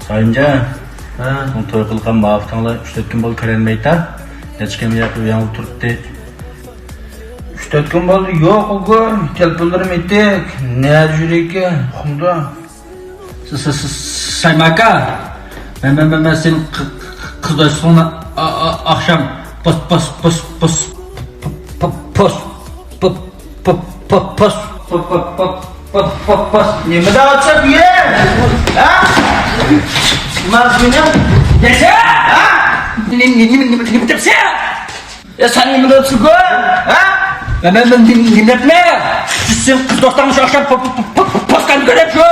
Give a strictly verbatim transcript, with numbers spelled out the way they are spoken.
سايىمجان، ھە. توي قىلغان مۇۋاپىقىڭلار ئۈچ تۆت كۈن بولدى كۆرەلمەيتا. نەچچە كۈن ياقى ئۆيۈڭدە تۇرۇپتى. ئۈچ تۆت كۈن بولدى يوق ئۇ. تېلېفونلىرىم ئېتىك. نەدە يۈرىكى؟ ئۇقمىدىم. س-، س-، س-، سايماكا، مەن، مەن، مەن، مەن سېنىڭ ق-، ق-، قىزداشلىقىڭنى ئا-، ئا-، ئاخشام پوس، پوس، پوس، پوس، پوس، پوس، پوس، پوس، پوس، پوس، پوس، پوس، پوس، پوس، پوس، پوس. نېمە دەۋاتساڭ، يە؟ ھە؟ مانا مېنىڭ. ياشا! ھە؟ نېمە، نېمە، نېمە، نېمە دەپسەن؟ يا، سەن نېمە دەپسەن، ھە؟ مەن، مەن، مەن نېمە، نېمە دەپمەن؟ سېنىڭ قىز دوستۇڭنى شۇ ئاخشام پو-، پو-، پو-، پو-، پوستاندا كۆرۈپ شۇ.